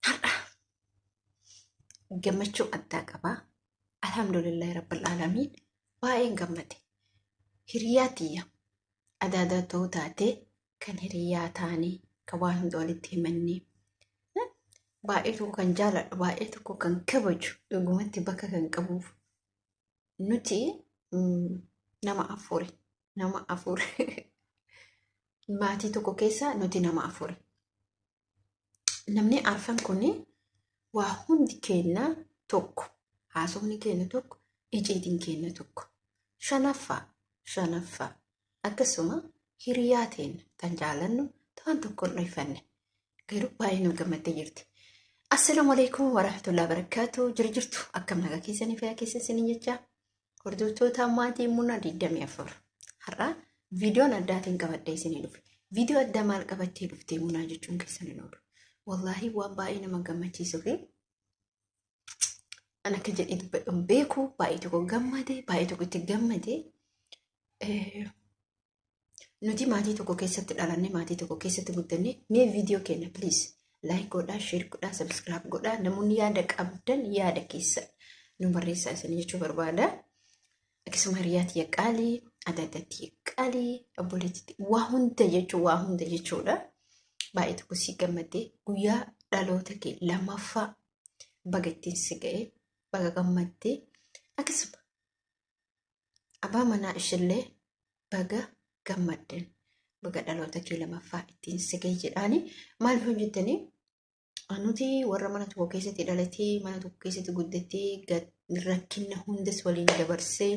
Har'a gammachuu addaa qaba. Alhamdulillahi Rabbil Aalamiin baay'een gammade. Hiriyaa tiyya adaadaa ta'uu taatee kan hiriyaa taanee kan waan hunda walitti himannee baay'ee tokko kan jaaladhu baay'ee tokko kan kabaju dhugumatti bakka kan qabuuf nuti nama afuri nama afur maatii tokko keessa nuti nama afuri. Namni arfan kun waa hundi keenya tokko haasofni keenya tokko iciitiin keenya tokko shanaffaa shanaffaa akkasuma hiriyaa teenya tan jaalannu tan tokko hin dhoyfanne garuu baay'ee nu gammaddee jirti. Assalaamu alaikum warahmatullahi wabarakatuh. Jira jirtu akkam nagaa keessanii fayyaa keessa isiniin jecha hordoftoota maatii muna 24 har'a viidiyoon addaatiin qabadhee isinii dhufe. Viidiyoo addaa maal qabattee dhuftee munaa jechuun keessan hin oolu. Wallaahi waan baay'ee nama gammachiisuu fi an akka jedhee dubbadhu hin beeku baay'ee tokko gammade baay'ee tokko itti gammade. Nuti maatii tokko keessatti dhalanne maatii tokko keessatti guddanne mee viidiyoo keenya please like godhaa share godhaa subscribe godhaa namoonni yaada qabdan yaada keessa nu barreessaa isin jechuu barbaada. Akkasuma hiriyaa tiyya qaalii adda tiyya qaalii obboleettii waa hunda jechuu waa hunda jechuudha. Baay'ee tokko si gammadde guyyaa dhaloota kee lammaffaa baga ittiin si ga'e baga gammadde akkasuma abbaa manaa ishillee baga gammaddan baga dhaloota kee lamaffaa ittiin si ga'e jedhaani maaliif hojjettanii nuti warra mana tokko keessatti dhalatee mana tokko keessatti guddatee rakkina hundas waliin dabarsee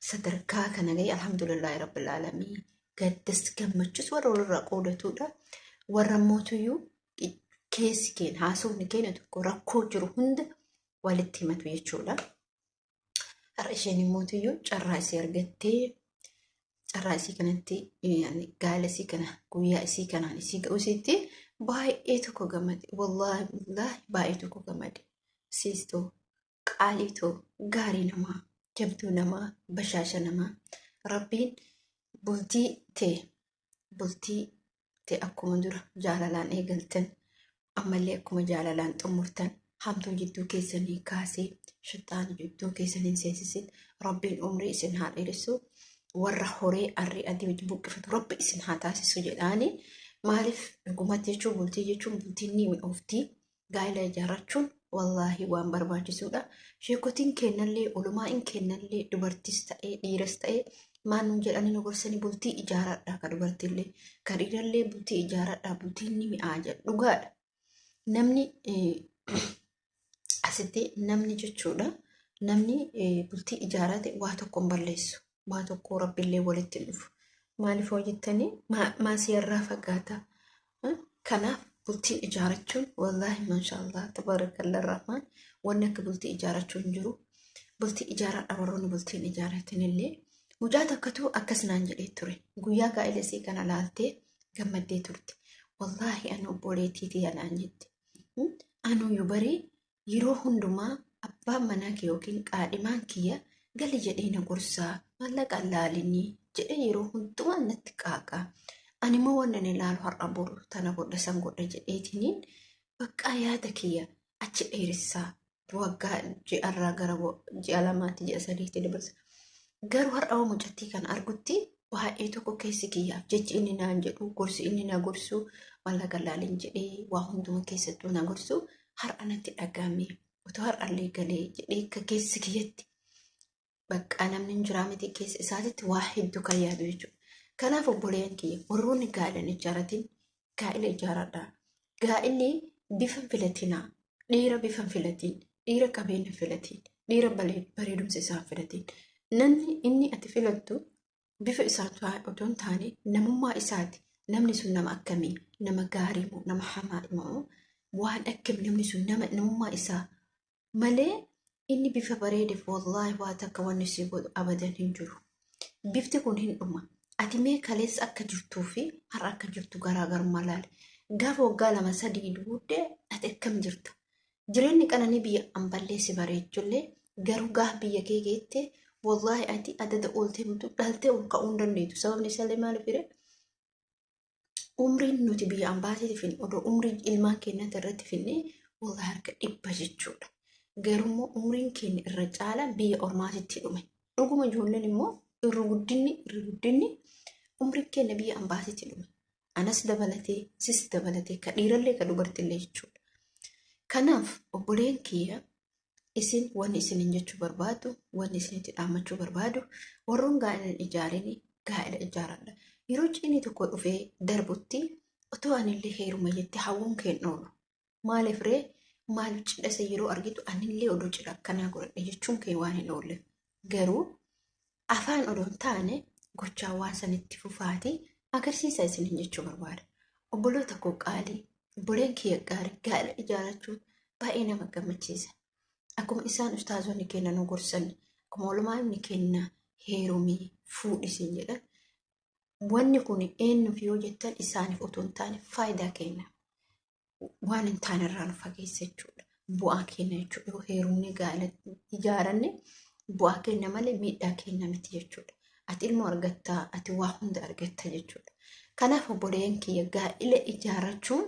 sadarkaa kana ga'e alhamdulillahi rabbil aalamiin gaddas gammachus warra walirraa qoodatudha warra mootuyyuu keessi keenya haasofni keenya tokko rakkoo jiru hunda walitti himatu jechuudha. Har'a isheen immootiyyuu carraa isii argattee carraa isii kanatti gaala isii kana guyyaa isii kanaan isii ga'u isiitti baay'ee tokko gammade. Wallaahi wallaahi baay'ee tokko gammade. Siistoo qaaliitoo gaarii namaa jabduu namaa bashaasha namaa rabbiin bultii tee bultii tee akkuma dura jaalalaan eegaltan ammallee akkuma jaalalaan xumurtan hamtuu jidduu keessanii kaasee shixaana jidduu keessanii hin seensisin rabbiin umrii isin haa dheeressu warra horee arrii adii wajjin buqqifatu rabbi isin haa taasisu jedhaani maaliif dhugumatti jechuun bultii jechuun bultiin ni mi'oofti gaa'ela ijaarrachuun wallaahi waan barbaachisuudha. Sheekotiin kennallee olumaa'in kennallee dubartis ta'ee dhiiras ta'ee maal nuun jedhanii nu gorsanii bultii ijaaradha ka dubartiillee ka dhiirallee bultii ijaaradha bultiin ni mi'aa jedhu dhugaadha. Namni asitti namni jechuudha namni bultii ijaarate waa tokko hin balleessu waa tokko rabbillee walitti hin dhufu. Maaliif hoo jettanii maasiyarraa fagaata. Kanaaf bultii ijaarachuun wallaahi maashaallah tabaarakalla rahmaan wanni akka bultii ijaarachuu hin jiru. Bultii ijaaradha warroonni bultiin ijaaratan illee mucaa takkatu akkas naan jedhee ture. Guyyaa gaa'ela isii kana laaltee gammaddee turte. Wallaahi ani obboleettii tiyya naan jette. Anuyyuu barii yeroo hundumaa abbaan manaa kee yookiin qaadhimaan kiyya gali jedhee na gorsaa maallaqa laalinii jedhee yeroo hundumaa natti qaaqa. Ani immoo waan ani ilaalu har'a boru tana godha san godha jedheetiniin baqqaa yaada kiyya achi dheeressaa waggaa ji'arraa gara ji'a lamaatti ji'a sadiitti dabarsa. Garuu har'a waan mucattii kana argutti baay'ee tokko keessi kiyyaaf jechi inni naan jedhu gorsi inni na gorsu maallaqa laalin jedhee waa hunduma keessattuu na gorsu har'a natti dhaga'ame otoo har'allee galee jedhee akka keessi kiyyatti baqqaa namni hin jiraa miti keessa isaatitti waa hedduu kan yaadu jechuudha. Kanaaf obboleeyyan kiyya warroonni gaa'ela hin ijaaratin gaa'ela ijaaradhaa. Gaa'elli bifa hin filatinaa. Dhiira bifa hin filatin. Dhiira qabeenya hin filatin. Dhiira bareedumsa isaa hin filatin. Namni inni ati filattu bifa isaa otoo hin taane namummaa isaati. Namni sun nama akkamii? Nama gaarii moo nama hamaa moo waan akkamii namni sun nama namummaa isaa malee inni bifa bareedeef wallaahi waa takka wanni si godhu abadan hin jiru. Bifti kun hin dhuma. Ati mee kaleessa akka jirtuu fi har'a akka jirtu garaagarummaa laali. Gaafa waggaa lama sadii booddee ati akkam jirta? Jireenyi qananii biyya amballee si bareechullee garuu gaafa biyya kee geette Wallaahi ati adada ooltee bultu dhaltee ol ka'uu hin dandeettu. Sababni isaallee maaliif jedhee umriin nuti biyya ambaatiitti finne odoo umrii ilmaan keenyaatti irratti finne wallaahi harka dhibba jechuudha. Garummoo umriin keenya irra caalaa biyya ormaatitti dhume. Dhuguma ijoolleen immoo irra guddinni irra guddinni umriin keenya biyya ambaatitti dhume. Anas dabalatee sis dabalatee ka dhiirallee ka dubartillee jechuudha. Kanaaf obboleen kiyya isin wanni isinin jechuu barbaadu wanni isinitti dhaammachuu barbaadu warroon gaa'ela hin ijaarin gaa'ela ijaaradha. Yeroo ciinii tokko dhufee darbutti otoo anillee heeruma jettee hawwuun kee hin oolu. Maaliif ree maaliif cidha isa yeroo argitu anillee odoo cidha akkanaa godhadhe jechuun kee waan hin oolle. Garuu afaan odoo hin taane gochaa waan sanitti fufaatii agarsiisa isinin jechuu barbaada. Obboloota koo qaalii obboleen kiyya gaarii gaa'ela ijaarachuun baay'ee nama gammachiisa. Akkuma isaan ustaazonni keenya nu gorsan, akkuma ulamaa'onni keenya heerumii fuudhi siin jedhan, wanni kun eenyuuf yoo jettan isaaniif otoo hin taane faayidaa keenya. Waan hin taane irraa nu fageessa jechuudha. Bu'aa keenya jechuudha. Yoo heerumni gaa'ela ijaaranne bu'aa keenya malee miidhaa keenya miti jechuudha. Ati ilmoo argattaa, ati waa hunda argatta jechuudha. Kanaaf obboleeyyan kiyya gaa'ela ijaarrachuun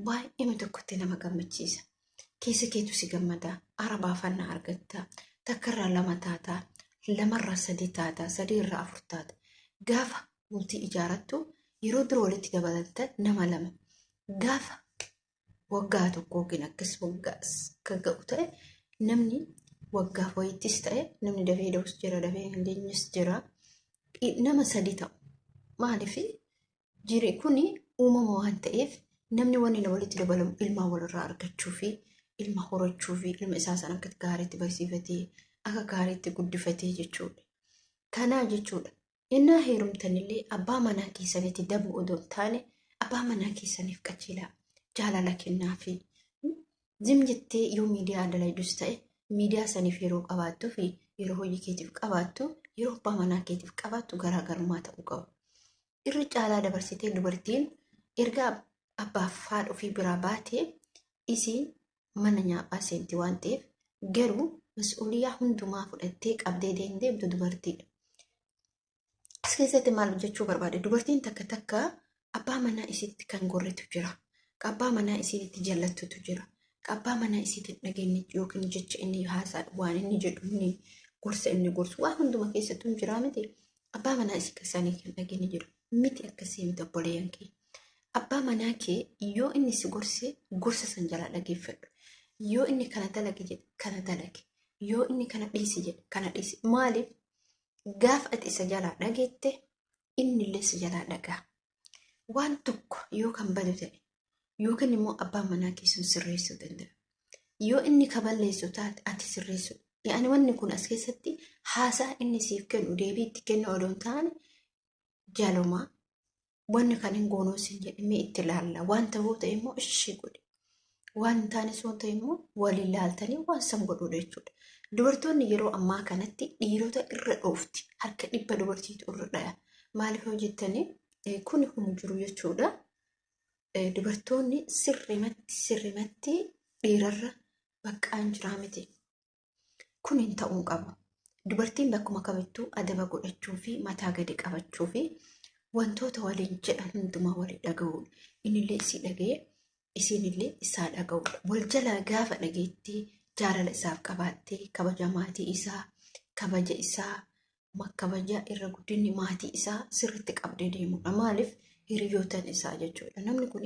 baay'ee tokkotti nama gammachiisa. Keessa keetu si gammada, ara baafannaa argatta, takkarraa lama taata, lamarraa sadii taata, sadiirraa afur taata. Gaafa bultii ijaarattu yeroo dura walitti dabalattan nama lama. Gaafa waggaa tokko yookiin akkas waggaa akka ga'u ta'e namni waggaa wayittis ta'e namni dafee da'us jira, dafee hin deenyes jira. Nama sadii ta'u. Maaliif jiri kuni uumama waan ta'eef namni wanni na walitti dabalamu ilmaa walirraa argachuu fi ilma horachuu fi ilma isaa san akka gaariitti barsiifatee akka gaariitti guddifatee jechuudha. Kanaa jechuudha. Innaa heerumtanillee abbaa manaa keessanitti dabuu odoo hin taane abbaa manaa keessaniif qajeelaa jaalala kennaafi. Zim jettee yoo miidiyaa dalaydus ta'e miidiyaa saniif yeroo qabaattuu fi yeroo hojii keetiif qabaattu yeroo abbaa manaa keetiif qabaattu garaagarummaa ta'uu qaba. Irra caalaa dabarsitee dubartiin erga abbaaf haadha ofii biraa baatee isiin mana nyaaphaa seenti waan ta'eef garuu mas'uuliyyaa hundumaa fudhattee qabdee deemtu dubartiidha. As keessatti maal jechuu barbaade dubartiin takka takka abbaa manaa isiitti kan gorretu jira. Abbaa manaa isiitti jallattutu jira. Abbaa manaa isiitti hin dhageenye yookiin jecha inni haasaa waan inni jedhu inni gorsa inni gorsu waan hunduma keessattuu hin jiraa miti. Abbaa manaa isii keessanii kan dhageenye jiru miti akkasii miti obboleeyyan kee. Abbaa manaa kee yoo inni si gorse gorsa san jalaa dhageeffadhu. Yoo inni kana dalage jedhe kana dalage. Yoo inni kana dhiisi jedhe kana dhiisi. Maaliif gaafa ati isa jalaa dhageette inni illee si jalaa dhagaa. Waan tokko yoo kan badu ta'e yookiin immoo abbaan manaa kee sun sirreessuu danda'a. Yoo inni ka balleessu taate ati sirreessuu. Yaani wanni kun as keessatti haasaa inni siif kennu deebii itti kennu odoo hin taane jaalumaa wanni kan hin goonoo siin jedhe mee itti laalla waan ta'uu ta'e immoo ishii godhe. Waan hin taanes waan ta'e immoo waliin laaltanii waan san godhuudha jechuudha. Dubartoonni yeroo ammaa kanatti dhiirota irra dhoofti. Harka dhibba dubartiitu irra dhaya. Maaliif yoo jettanii kun kun jiru jechuudha. Dubartoonni sirrimatti sirrimatti dhiirarra baqqaan jiraa miti. Kun hin ta'uu qabu. Dubartiin bakkuma kamittuu adaba godhachuu fi mataa gadi qabachuu fi wantoota waliin jedhan hundumaa walii dhaga'uudha. Innillee isii dhaga'ee isiinillee isaa dhaga'uudha. Wal jalaa gaafa dhageettee jaalala isaaf qabaattee kabaja maatii isaa kabaja isaa kabaja irra guddinni maatii isaa sirriitti qabdee deemudha. Maaliif hiriyootan isaa jechuudha. Namni kun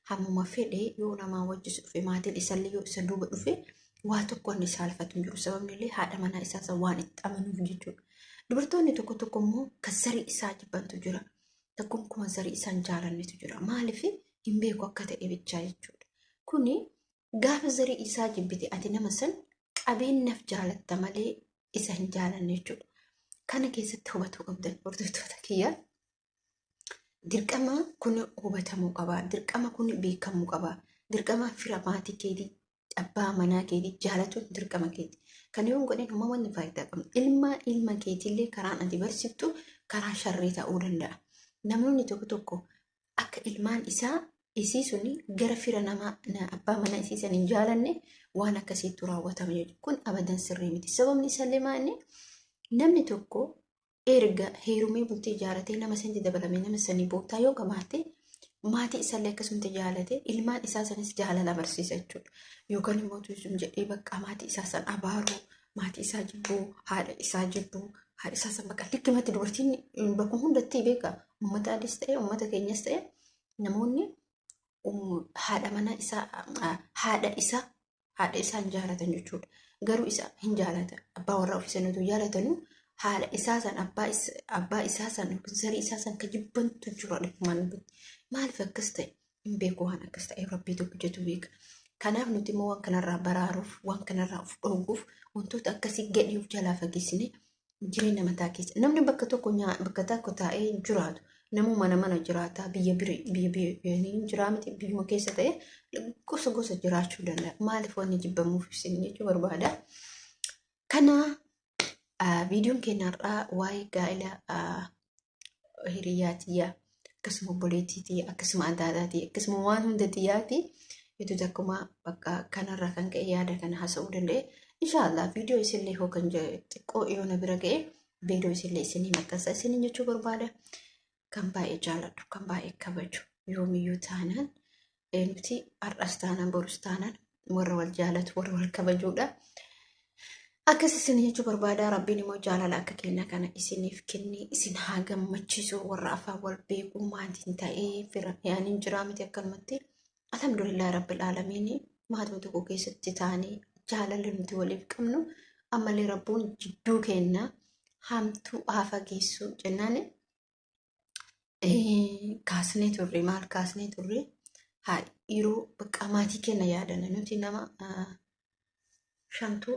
hammuma fedhe yoo namaa wajjis dhufe maatiin isallee yoo isa duuba dhufe waa tokko inni saalfatu hin jiru. Sababni illee haadha manaa isaa san waan itti amanuuf jechuudha. Dubartoonni tokko tokko immoo kan zarii isaa jibbantu jira. Tokkoon zarii isaa hin jaalannetu jira. Maaliif hin beeku akka ta'e bichaa jechuudha. Kuni gaafa zarii isaa jibbite ati nama san qabeenyaaf jaalatta malee isa hin jaalanne jechuudha. Kana keessatti hubatuu qabdan hordoftoota kiyya. Dirqama kun hubatamuu qaba. Dirqama kun beekamuu qaba. Dirqama fira maatii keetii abbaa manaa keetii jaalatuun dirqama keeti. Kan yoo hin godhin homaa wanni faayidaa qabnu. Ilma ilma keetiillee karaan ati barsiiftu karaa sharrii ta'uu danda'a. Namoonni tokko tokko akka ilmaan isaa isii suni gara fira namaa abbaa manaa isii san hin jaalanne waan akkasiitu raawwatama jechuudha. Kun abadan sirrii miti. Sababni isaallee maali? Namni tokko erga heerumee bultii ijaaratee nama sanitti dabalamee nama sanii boottaa yoo qabaate maatii isaallee akkasumatti jaalate ilmaan isaa sanis jaalala barsiisa jechuudha. Yookaan immoo turizim jedhee bakka maatii isaa san abaaruu, maatii isaa jibbuu, haadha isaa jibbuu, haadha isaa san bakka likkimatti dubartiin bakka hundatti beeka. Uummata adiis ta'e uummata keenyas ta'e namoonni haadha mana isaa haadha isaa haadha isaa hin jaalatan jechuudha. Garuu isa hin jaalatan. Abbaa warraa ofii sanatu jaalatanu haadha isaa san abbaa isaa san yookiin zarii isaa san ka jibbantu jira dhufumaan dubbatti. Maaliif akkas ta'e hin beeku waan akkas ta'e rabbiitu hojjetu beeka. Kanaaf nuti immoo waan kanarraa baraaruuf waan kanarraa of dhoowwuuf wantoota akkasii gadhee of jalaa fageessine jireenya mataa keessa. Namni bakka tokko bakka tokko taa'ee jiraatu namuu mana mana jiraata biyya biri biyya biyya jiraa miti biyyuma keessa ta'e gosa gosa jiraachuu danda'a. Maaliif wanni jibbamuuf isin jechuu barbaada. Kana viidiyoon keenya har'aa waa'ee gaa'ela hiriyaa tiyyaa akkasuma obboleettii tiyya akkasuma adaadaa tiyya akkasuma waan hunda tiyyaati. Hedduu takkuma bakka kanarraa kan ka'e yaada kana haasa'uu danda'e. Inshaallah viidiyoo isinillee hoo kan xiqqoo yoo na bira ga'e viidiyoo isinillee isinii maxxansa isiniin jechuu barbaada. Kan baay'ee jaaladhu kan baay'ee kabaju yoomiyyuu taanaan nuti har'as taanaan borus taanaan warra wal jaalatu warra wal kabajuudha. Akkas isin jechuu barbaada. Rabbiin immoo jaalala akka kennaa kana isiniif kennee isin haa gammachiisu. Warra afaan wal beekuu maatiin ta'ee fira yaaniin jiraa miti akkanumatti. Alhamdulillah Rabbil Aalamiin maatii tokko keessatti taanee jaalala nuti waliif qabnu ammallee Rabbuun jidduu kenna hamtuu haa fageessu jennaan kaasnee turre maal kaasnee turre haa yeroo bakka maatii keenya yaadanna nuti nama shantu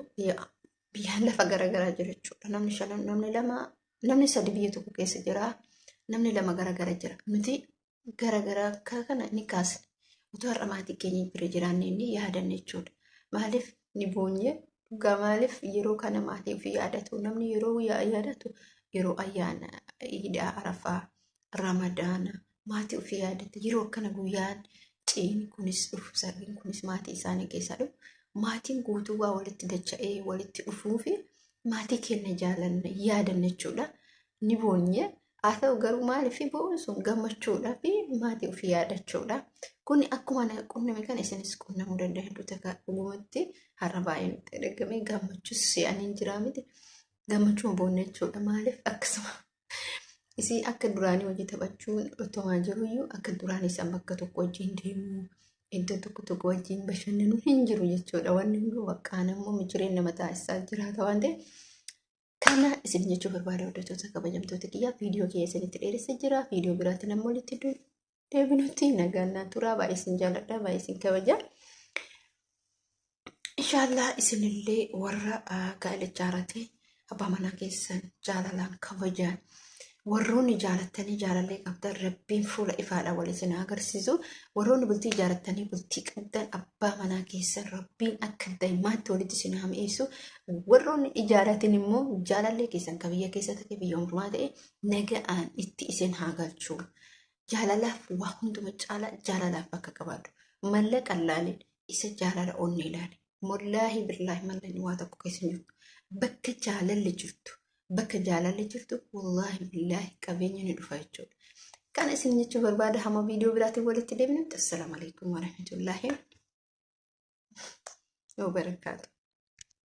biyyaan lafa garaagaraa jira jechuudha. Namni shan namni lama namni sadi biyya tokko keessa jira namni lama garaagara jira nuti garaagaraa akka kana ni kaasne utuu har'a maatii keenya bira jiraanne inni yaadanne jechuudha. Maaliif ni boonye dhugaa maaliif yeroo kana maatii ofii yaadatu namni yeroo yaadatu yeroo ayyaana iidaa arafaa ramadaana maatii ofii yaadate yeroo akkana guyyaan ciini kunis dhufu sarbiin kunis maatii isaanii keessaa dhufu maatiin guutuu waa walitti dacha'ee walitti dhufuu fi maatii keenya jaalanna yaadanna jechuudha. Ni boonye haa ta'u garuu maaliif bo'uun sun gammachuudhaa fi maatii ofii yaadachuudha. Kuni akkuma na qunname kana isinis qunnamuu danda'a hedduu takka dhugumatti har'a baay'ee nutti dhaggamee gammachuus si'aniin jiraa miti. Gammachuun boonne jechuudha maaliif akkasuma isii akka duraanii hojii taphachuun otomaa jiruyyuu akka duraanii isaan bakka tokko wajjin deemuu iddoo tokko tokko wajjin bashannanuu hin jiru jechuudha. Wanni hunduu bakkaan ammoo jireenya mataa isaa jiraata waan ta'eef. Kana isin jechuu barbaada hordoftoota kabajamtoota kiyyaa viidiyoo kiyya isinitti dheeressa jira. Viidiyoo biraatiin ammoo walitti deebinutti nagaan naa turaa. Baay'ee isin jaalladha baay'ee isin kabaja. Inshaallah isinillee warra gaa'ela ijaarate abbaa manaa keessan jaalalaan kabajaan warroonni jaalattanii jaalallee qabdan rabbiin fuula ifaadhaan wal isin haa agarsiisu. Warroonni bultii ijaarrattanii bultii qabdan abbaa manaa keessan rabbiin akka daa'imaatti walitti isin haa mi'eessu. Warroonni ijaarratin immoo jaalallee keessan kan biyya keessa ta'e biyya ormaa ta'e nagaan itti isin haa galchu. Jaalalaaf waa hunduma caala jaalalaaf bakka qabaadhu. Mallaqa laalin isa jaalala onnee ilaali. Wallaahi billaahi mallaqni waa tokko keessa hin jirtu. Bakka jaalalli jirtu bakka jaalalli jirtu wallaahi billaahi qabeenya ni dhufa jechuudha. Kana isin jechuu barbaada hamma viidiyoo biraatiin walitti deebinutti assalaamu alaikum warahmatullaahi wabarakaatu.